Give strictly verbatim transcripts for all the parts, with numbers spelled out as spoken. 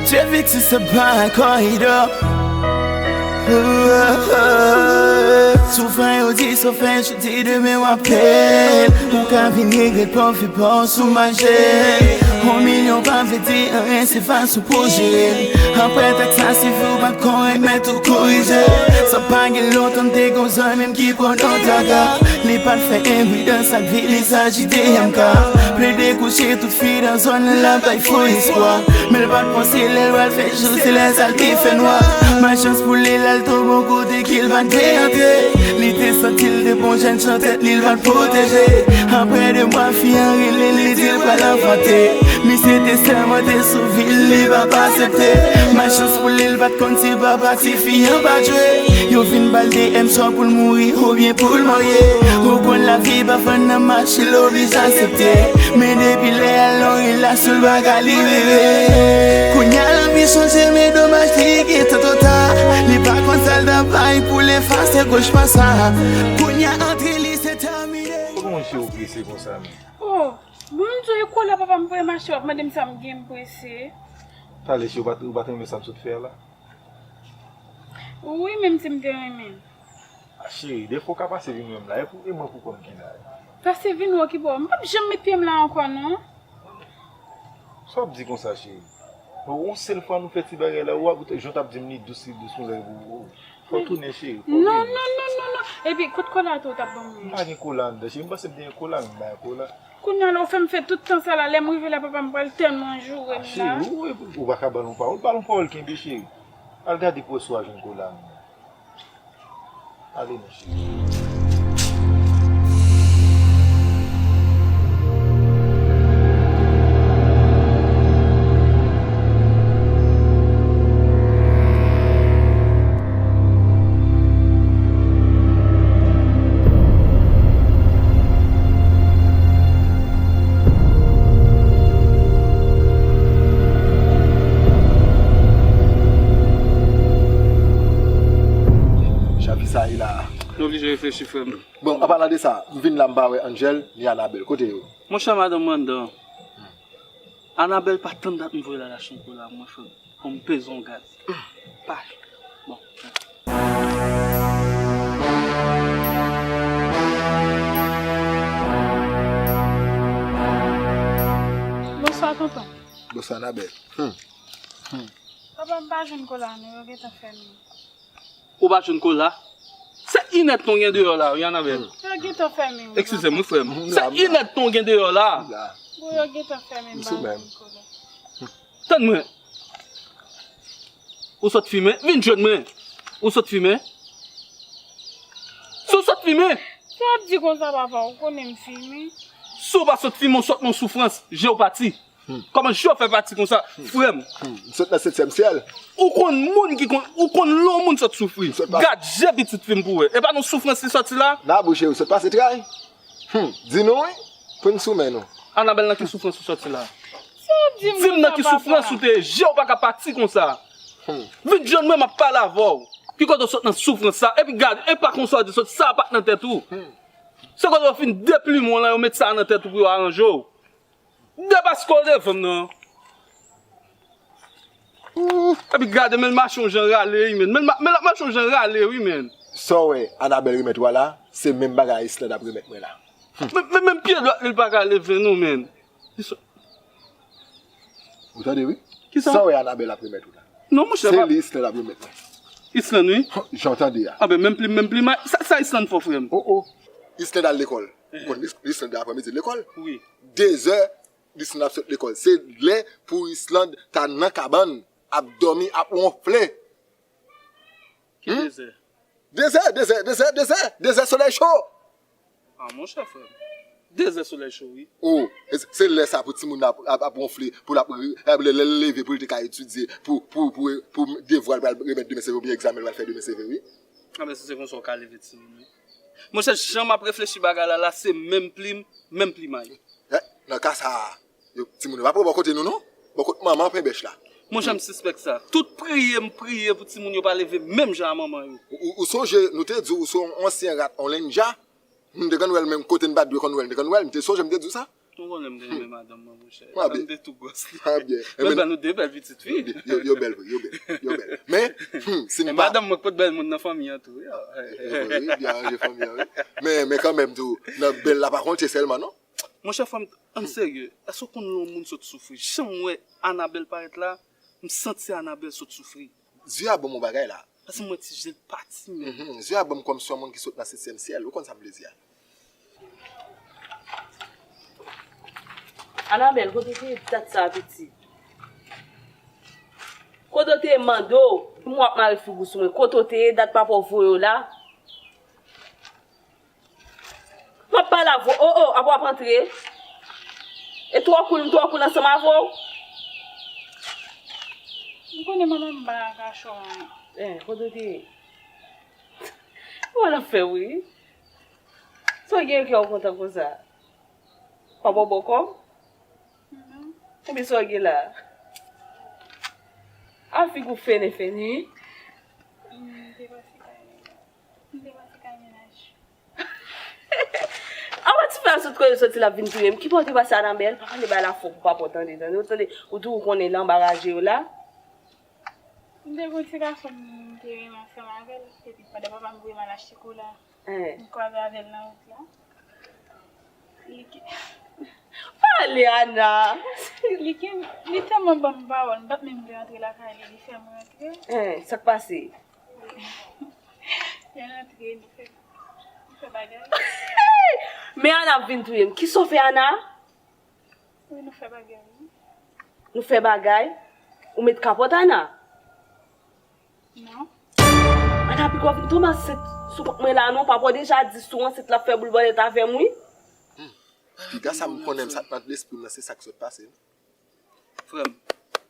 Chevy ti se pa koridò. Soufran yo di sa w fè jodi, demen w ap pè. Ou ka vin regrèt pwòfi pa w sou mache. On milyon pa vle di anyen, se fason pou jere. Apre tak sa, si fè w pa t korèk, mèt ou korije. Sa pa gen lontan, m te gon zanmi m ki pran nan traka. Li pa t fè enpridans ak vi, li saji de M K. Plede kouche tout fi nan zòn nan, l ap bay fo espwa. Men l pa t panse lè l pral fè jou, se lè sa l te fè nwa. Malchans pou li, l al tonbe yon kote ke l pa t dwe antre. Li te santi l te pran jèn chantèt, li l pa t pwoteje. Apre de mwa, fi an rele, li di l pral anfante. Misye te sèmante sou vi l, li p ap aksepte. Malchans pou li, l pa t konn si papa tifi an pa jwe. Yo vin ba l de M swa pou l mouri oubyen pou l marye. Ou konn lavi pa fann nan mache, l oblije aksepte. Men depi lè a, l nan relasyon, l pa ka libere. Kounye a, lavi chanje, men domaj, li gentan twò ta. Li pa konn sa l ta bay pou l efase kochma sa. Kounye a, antre li, se tèmine. Kòman w jere w prese konsa, men? Oh, bon, m di w, e kola papa m voye m achte, w ap mande m sa m gen, m prese. Talè, cheri, ou pa t, ou pa t renmen sa m sot fè a la? Wi, menm si m te renmen. A, cheri, defwa w ka pase vin wè m la, e pou, e mwen pou kò m ki la. Pase vin wè w ki bò? M p ap janm met pye m la ankò, non. Sa w ap di konsa, cheri? Bon, yon sèl fwa nou fè ti bagay la, w ap, jan w t ap di m li dous, li dous konsa, pou, fò w tounen, cheri, fò w tounen. Non, non, non, non, non. Epi, kot kola tou w t ap ban mwen? M pa gen kola anndan, cheri. M panse m te gen kola, men m pa gen kola. Kounye a la, ou fè m fè tout tan sa la, lè m rive la, papa m pral tèlman joure m la. A, cheri, ou, ou, ou pa ka ba l yon pawòl, ba l yon pawòl kenbe, cheri. Al gade pou wè si w a jwenn kola anndan. Ale, monchè. Chapi sa ye la. Nou oblije reflechi, frè m. Bon, an palan de sa, m vin la, m pa wè Angel ni Anabel. Kote yo? Monchè, madanm mwen anndan. Anabel pa tann dat m voye l al achte yon kola, mwen, frè m. Pou m peze yon gaz. Pa. Bon. Bonswa, tonton. Bonswa, Anabel. Hmm. Hmm. Papa, m pa jwenn kola, non, yo gentan fèmen. Ou pa jwenn kola? Se inèdtan w gen deyò la, wi, Anabel. Yo gentan fèmen, wi, papa. Eskize m, wi, frè m. Se inèdtan w gen deyò la. Bon, yo gentan fèmen, m pa jwenn kola. Tann mwen. Ou sot fimen? Vin jwenn mwen. Ou sot fimen? Si w sot fimen? Sa w ap di konsa, papa? Ou konnen m fimen. Si w pa sot fimen, w sot nan soufrans. Je w pati. Hmm. Kòman je w fè pati konsa, frè m? Hmm. M sot nan setyèm syèl. Ou konn moun ki konn, ou konn lè yon moun sot soufri. Gad je pitit fi m pou w wè. E pa nan soufrans li sòti la? Nan bouche, ou sot pase tray. Hmm. Di nou, wi. Pou n sou men nou. Anabel, nan ki soufrans ou sòti la? Sa w di m konsa, papa? Di m nan ki soufrans ou te ye, je w pa ka pati konsa. Hmm. Vin jwenn mwen, m ap pale avè w. Ki kote w sot nan soufrans sa? Epi gad, e pa konsa w di sot, sa pa t nan tèt ou. Hmm. Se kote yo fin deplimen w lan, yo met sa nan tèt ou pou yo aranje w. Depaske w devan m nan. Epi gade, men l mache yon jan rale, wi, men. Men l ma-, men l ap mache yon jan rale, wi, men. Sa w wè Anabel remèt ou a la, se menm bagay Islande ap remèt mwen la. Men, men, menm pye dwat li, l pa ka leve, non, men. Ou tande, wi? Kisa? Sa w wè Anabel ap remèt ou la. Non, monchè, se li Islande ap remèt mwen. Islande, wi. Jan w tande a. Anben, menm plim, menm plim, sa, sa Islande fè, frè m? Oh, oh. Islande al lekòl. Ou konn Is-, Islande aprè midi lekòl? Wi. Dezè, Islande ap sot lekòl. Se lè pou Islande ta nan kabann, ap dòmi, ap wonfle. Ki dezè? Dezè, dezè, dezè, dezè, dezè solèy cho. A, monchè, frè m. Dezè solèy cho, wi. Oh, e se, se lè sa pou timoun ap, ap, ap wonfle, pou l ap ri, ap lè, lè l leve pou l te ka etidye, pou, pou, pou, pou devwa l pral remèt demen se vre, oubyen egzamen l pral fè demen se vre, wi. A, men si se konsa w ka leve timoun, wi. Monchè, jan m ap reflechi bagay la, la, se menm plim, menm plimay. Eh, nan ka sa a, yo, timoun yo pa pran bò kote nou, non. Bò kot manman pen bèch la. Monchè, m sispèk sa. Tout priye m priye pou timoun yo pa leve menm jan a manman yo. Ou, ou, ou sonje, nou te di w, ou se yon ansyen rat, yon lendja. M te konn wè l menm kote n pa t dwe konn wè l, m te konn wè l, m te sonje, m te di w sa. Nou konnen m te renmen madanm mwen, monchè. Madanm m te tou gwòs li. Bèl, bèl, nou de bèl pitit fi. Yo, yo bèl vre, yo bèl, yo bèl. Men, hmm, si n pa madanm mwen k pot bèl moun nan fanmi an tou. Wi, byen ranje fanmi an, wi. Men, men kanmenm tou, nan bèl la pa konte sèlman, non? Monchè, frè m, ann serye, èske w konn lè yon moun sot soufri? Jan m wè Anabèl parèt la, m santi Anabèl sot soufri. Zye a ban m yon bagay la. Paske m wè ti je l pati, men. Mhm, zye a ban m kòmsi yon moun ki sot nan setyèm syèl. Ou konn sa m vle di a? Anabèl, kote w te ye dat sa a, pitit? Kote w te ye, mande w? M w ap mare figi w sou mwen. Kote w te ye dat papa w voye w la? M ap pale avè w. O, o, apa w ap antre? E twò koul, m twò koul ansanm avè w? M konnen manman m pa nan kachò an. Eh, kote w te ye? Ou wè l ap fè w ri. Sa w gen kè w kontan konsa? Pa w bòkò? Non. Ebyen sa w gen la? A figi w fennen fennen. M te pase kay. M te pase kay mennaj. Awa ti frè a sot kote l soti l ap vin touye m. Ki bò w te pase Anabèl? Pa pale bagay la fò pou papa w tande, tande. Ou tande, ou tou ou konnen l anba raje yo la. M te gen yon ti gason m te renmen ansanm avè l. Epi pandan papa m voye m al achte kola, m kwaze avè l nan wout la. Li ki- Pale, Ana! Li ki- li tèlman ban m pawòl, m pa t menm vle antre lakay li, li fè m rantre. Eh, sa k pase? Lè n antre, nou fè, nou fè bagay. Men Ana ap vin touye m. Kisa w fè Ana? Wi, nou fè bagay, wi. Nou fè bagay? Ou met kapòt Ana? Non. Ana piko vin tonbe ansent sou kont mwen la non, papa w deja di si w ansent l ap fè boul bòlèt avè m wi. Piga sa m konnen m sa k nan lespri m nan se sa k sot pase. Frè m,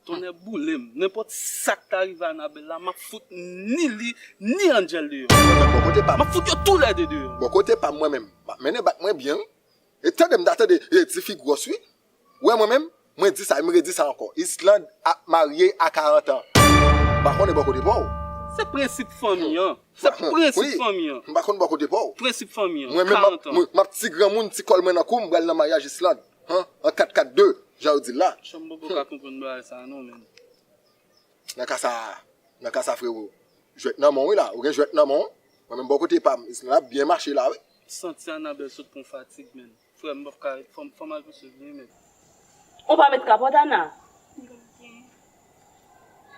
tonnè boule m, nenpòt sa k ta rive Anabèl la, m ap fout ni li, ni Angel deyò. Mwen menm bò kote pa m. M ap fout yo toulède deyò. Bò kote pa m mwen menm, m ap mennen bak mwen byen wi. E tande m ta tande, e ti fi gwòs wi. Ou wè mwen menm, mwen di sa, e m redi sa ankò. Islande ap marye a karant an. M pa konnen bò kote pa w. Se prensip fanmi an. Se prensip fanmi an. M pa konn bò kote pa w. Prensip fanmi an. Mwen menm, m ap, karant an. Mwen, m ap ti granmoun, ti kòl mwen nan kou m, m pral nan maryaj Islande. An, an kat kat de, jan yo di l la. Chanm Bobo ka konprann bagay sa a non, men. Nan ka sa, nan ka sa, frewo, jwèt nan men w wi la. Ou gen jwèt nan men w. Mwen menm bò kote pa m, Islande ap byen mache la wi. Santi Anabèl sot pran fatig, men. Frè m, m p ap ka ret. Fò m, fò m al pouse vini, men. Ou pa met kapòt, Ana?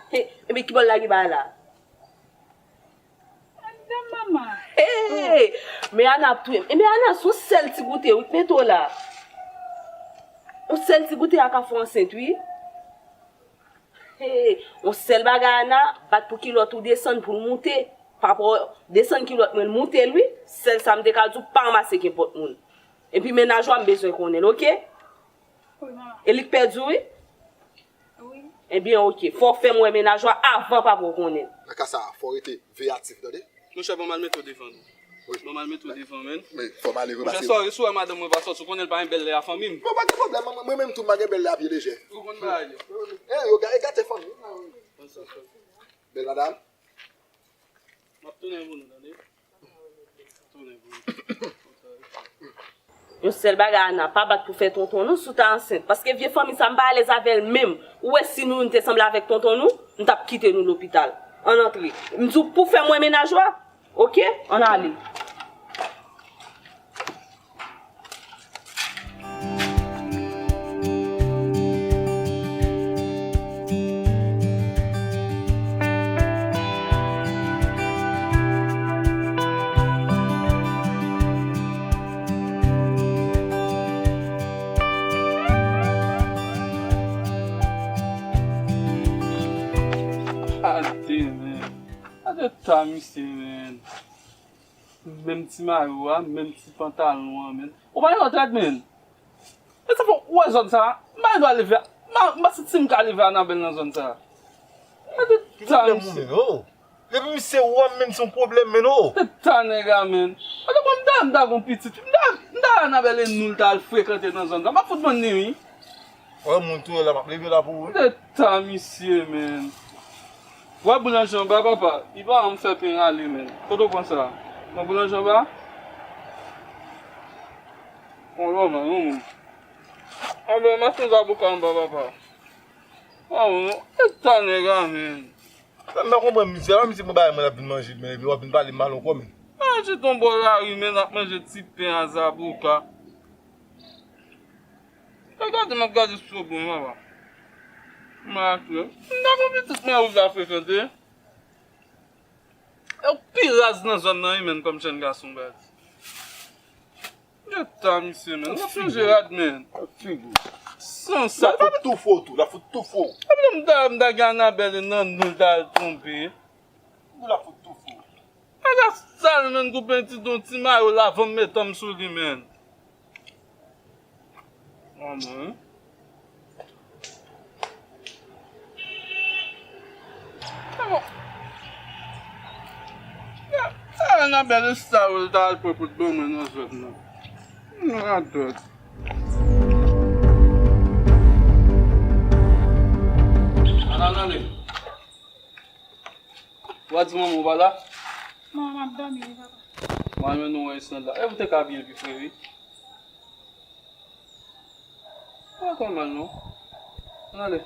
He, ebyen, ki bò l lage bagay la? Andan manman. Hey! Men Ana ap touye m. Ebyen, Ana, se yon sèl ti goute, wi, k mete w la. Yon sèl ti goute a ka fè w ansent, wi. Hey, yon sèl bagay, Ana, bat pou kilòt ou desann pou l moute. Papa w desann kilòt mwen, l moute l, wi. Sèl sa m te ka di w, pa ranmase kenpòt moun. Epi mennaj ou a, m bezwen konnen l, oke? Wi, manman. E li k pèdi w, wi? Wi. Ebyen, oke. Fò w fè m wè mennaj ou a avan papa w konnen l. Nan ka sa a, fò w rete veyatif, tande? Monchè, ban m al mete w devan non. Wi. Ban m al mete w devan, men. Men, fò m ale repase. Monchè, sòri, si w wè madanm mwen pa sòti, ou konnen l pa gen bèl lè a fanmi m. Bon, pa gen pwoblèm, mwen, mwen menm tou, m pa gen bèl lè a pye lejè. Ou konn bagay yo. E, yo ga-, e gate fanmi. Bèl madanm. M ap tounen pou nou, tande. Tounen pou nou. Yon sèl bagay, Ana, pa bat pou fè tonton nou si w ta ansent. Paske vye fanmi sa, m pa alèz avè l menm. Ou wè si nou youn te sanble avèk tonton nou, m t ap kite nou lopital. Ann antre. M di w pou fè m wè mennaj ou a. Oke? Ann ale. Gade, men. Gade ta misye, men. Menm ti mayo a, menm ti pantalon an, men. Ou pa yon trèt, men. Men sa fè ou wè zòn sa a. M pa gen dwa leve a. M pa, m pa santi m ka leve Anabèl nan zòn sa a. Gade ta misye. Depi misye wè m, men se yon pwoblèm, men, o. Gade ta nèg la, men. Gade kòm m ta, m ta gon pitit. M ta, m ta Anabèl e nou l ta al frekante nan zòn sa a. M ap fout bann ni, wi. Wè moun tou la, m ap leve la pou ou, wi. Eta misye, men. Wè boulanje anba, papa. Li pa janm fè pen rale, men. Kote w pran sa? Nan boulanje anba? On lòman, non, moun. Anben, mache zaboka anba, papa. Waw, eta nèg la, men. Sa m pa konprann, misye, pa misye pran bagay mwen l ap vin manje, men epi w ap vin pale mal ankò, men. Manje tonbò lari, men, n ap manje ti pen a zaboka. Gade, m ap gade sou bon, papa. M a tou. M ta konn pitit mwen ou ta frekante. E w pi raz nan zòn nan, wi, menn, kòm jèn gason, baz. Eta misye, menn. N ap chanje rad, menn. San sa. L ap fout tou fou tou. L ap fout tou fou. Epi m ta, m ta gen Anabèl e nan nou l ta al tonbe. L ap fout tou fou. Ala sal, menn, koupe ti don ti mayo la, van m met anm sou li, menn. Anmwey. Sa Anabèl e sa yo ta al pran pou t ban mwen nan zòn nan. Mwen radòt. Anabèl. Ou a di manman ou pa la? Manman m ap dòmi, wi, papa. Mwen menm nou wè isan la. E ou te ka byen pi fre, wi. Pa fè mal, non. Ann ale.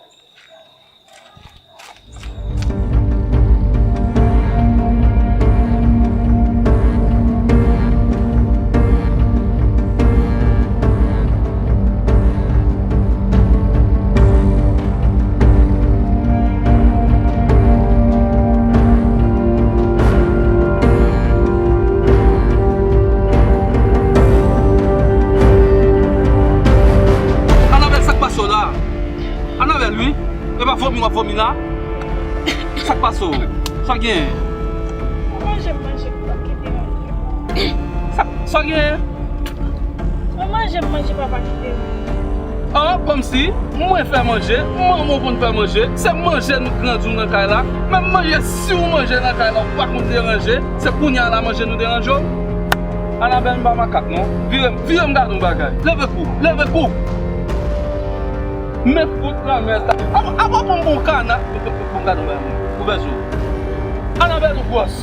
Anabèl, sa k pase w la? Anabèl, wi. E pa vomi w ap vomi la? Sa k pase w? Sa gen? Manje m manje, papa, ki deranje. Sa, sa gen? Mwen manje, m manje, papa, ki deranje. An, kòmsi, mwen fè manje, manman w konn fè manje, se manje nou grandi w nan kay la, menm manje si w manje nan kay la, w pa konn deranje, se kounye a la manje nou deranje w? Anabèl, m pa makak, non. Vire m, vire m gade yon bagay. Leve kou, leve kou. Men fout lanmè sa. Apa, apa w pran m pou yon kana? Bon, gade yon bagay, mwen. Ouvè je w. Anabèl, ou gwòs.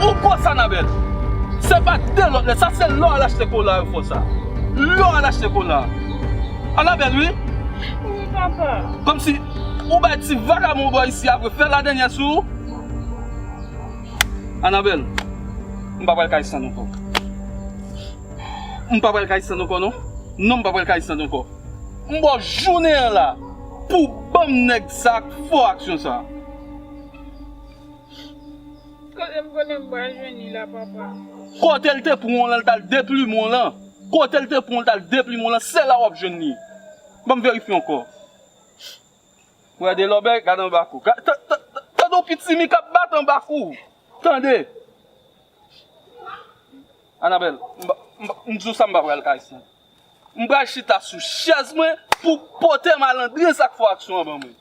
Ou gwòs, Anabèl. Se pa de lòt lè. Sa se lè w al achte kola yo fè w sa. Lè w al achte kola. Anabèl, wi. Wi, papa. Kòmsi ou bay ti vagabon bò isi a pou fè ladènyè sou ou. Anabèl, m pa pral kay san ankò. M pa pral kay san ankò, non. Non, m pa pral kay san ankò. M ba w jounen an la pou w ban m nèg sa ak fo aksyon sa. Kote m konnen m pral jwenn li la, papa? Kote l te pran w lan, l t al deplimen w lan. Kote l te pran w, l t al deplimen w lan, se la w ap jwenn li. Ban m verifye ankò. Wè de lòbèy, gade anba kou. Ga-, ta-, ta-, ta-, tande yon pitimi k ap bat anba kou. Tande. Anabèl, m pa, m pa, m di w sa, m pa pral kay san. M pral chita sou chèz mwen pou pote malandren sa k fè aksyon an ban mwen.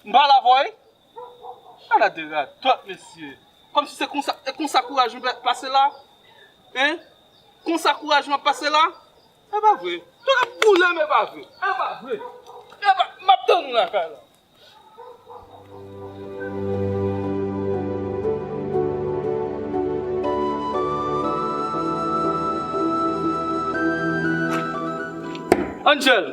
M pa la vòy. Ala de radòt, mesye. Kòmsi se konsa, e konsa kouraj mwen pase la? Hein? Konsa kouraj mwen pase la? E pa vre. Tout ap boule m, e pa vre. E pa vre. E pa, m ap tann ou lakay la. Angel!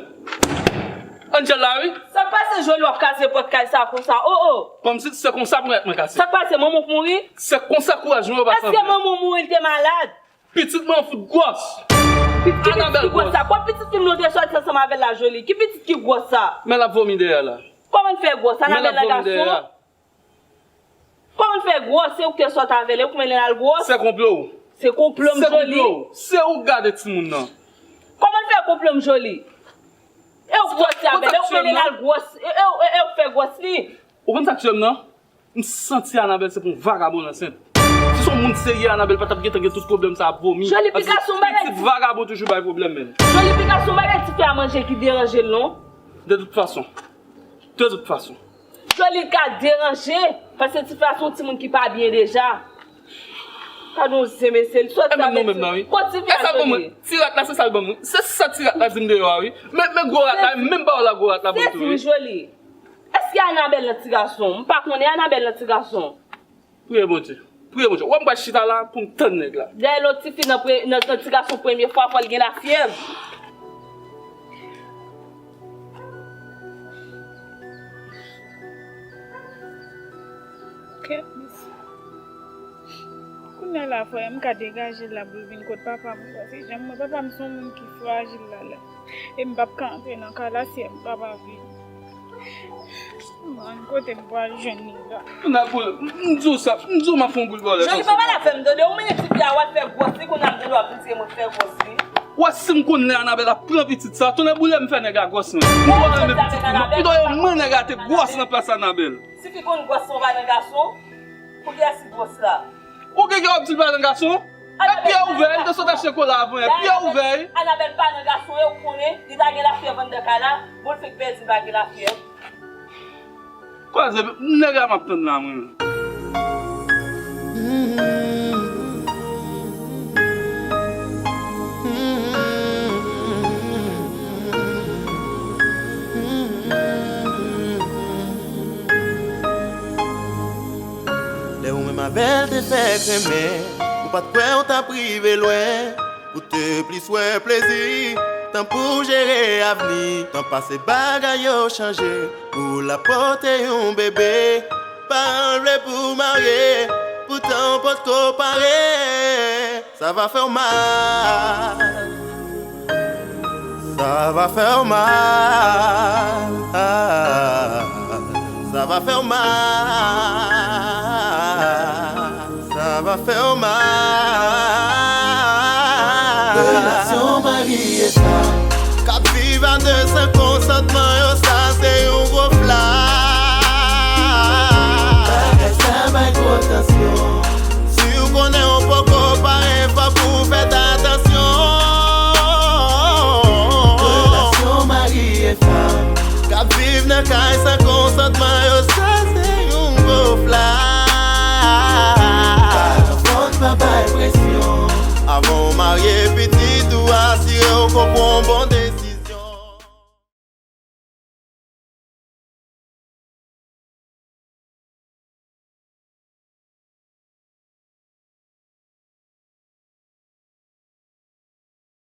Angel la, wi. Sa k pase, Joly, w ap kase pòt kay sa konsa? O, o! Kòmsi se konsa pou mèt mwen kase. Sa k pase, manman w mouri? Se konsa kouraj mwen yo pase. Èske manman w mouri, l te malad? Pitit mwen fout gwòs. Pitit ki gwòs sa? Kwa pitit fi m nou te sòti ansanm avè l la, Joly? Ki pitit ki gwòs sa? Men l ap vomi dèyè la. Kòman l fè gwòs? Anabèl nan gason? Kòman l fè gwòs? Se ou ki te sòt avè l, e ou ki mennen l al gwòs? Se konplo w. Se konplo m, Joly? Se konplo w. Se ou k gade timoun nan. Kòman l fè konplo m, Joly? E ou k sòti avè l, e ou k mennen l al gwòs, e, e, e, e ou k fè gwòs li. Ou konn sa k tiye m nan? M santi Anabèl se pou yon vagabon l ansent. Si se yon moun serye, Anabèl pa t ap gentan gen tout pwoblèm sa ap vomi. Joly, pi gason bagay. Pitit vagabon toujou bay pwoblèm, menn. Joly, pi gason bagay, ti fè a manje ki deranje l, non? De tout fason. De tout fason. Joly ka deranje, paske ti fè a se yon timoun ki pa byen deja. Gade yon zen mesye, li sòti avè ti, kot ti fè a, Joly? Ti rat la, se sa l ban mwen. Se sa ti rat la di m deyò a, wi. Men, men gwo rat la, menm pawòl la gwo rat la ban m tou, wi. Joly. Èske Anabèl nan ti gason? M pa konnen Anabèl nan ti gason. Priye Bondye. Priye Bondye. Ou wè m pral chita la pou m tann nèg la. Dèyè lòt tifi nan pre-, nan, nan ti gason premye fwa, fò l gen lafyèv. Kèt, mesye. Kounye a la, frè m ka degaje l la pou l vin kot papa m, paske jan m wè papa m se yon moun ki frajil la, la. E m p ap ka antre nan kay la si m papa vini. M rann kote m pral jwenn li la. N ap pou, m di w sa, m di w m ap fè yon goul vòlè. Joli papa la fè m tande, ou mennen ti fi a w al fè gwòs li, kounye a m tande w ap di se mwen k fè gwòs li. Wè si m konn lè Anabèl ap pran pitit sa, tonnè boule m fè nèg a gwòs mwen. M pa renmen pitit li non. Pito yo mwen nèg a te gwòs nan plas Anabèl. Tifi konn gwòs son pa nan gason. Pou kiyès li gwòs la? Ou gen gen w ap di l pa nan gason? E pyè ouvè, li te sot achte kola avan yè. Pyè ouvè. Anabèl pa nan gason, e ou konnen, li ta gen lafyèv anndan kay la, bon, l fenk pèdi, li pa gen lafyèv. Kwaze, nèg la m ap tann la, mwen. Lè ou menm avè l te fèk renmen, ou pa t kwè ou t ap rive lwen. Ou te plis wè plezi, tan pou jere avni. Tan pase bagay yo chanje, ou la pote yon bebe. Paran l vle pou w marye, poutan w potko pare. Sa va fè w mal. Sa va fè w mal. Sa va fè w mal. Sa va fè w mal. Relasyon mari e sa.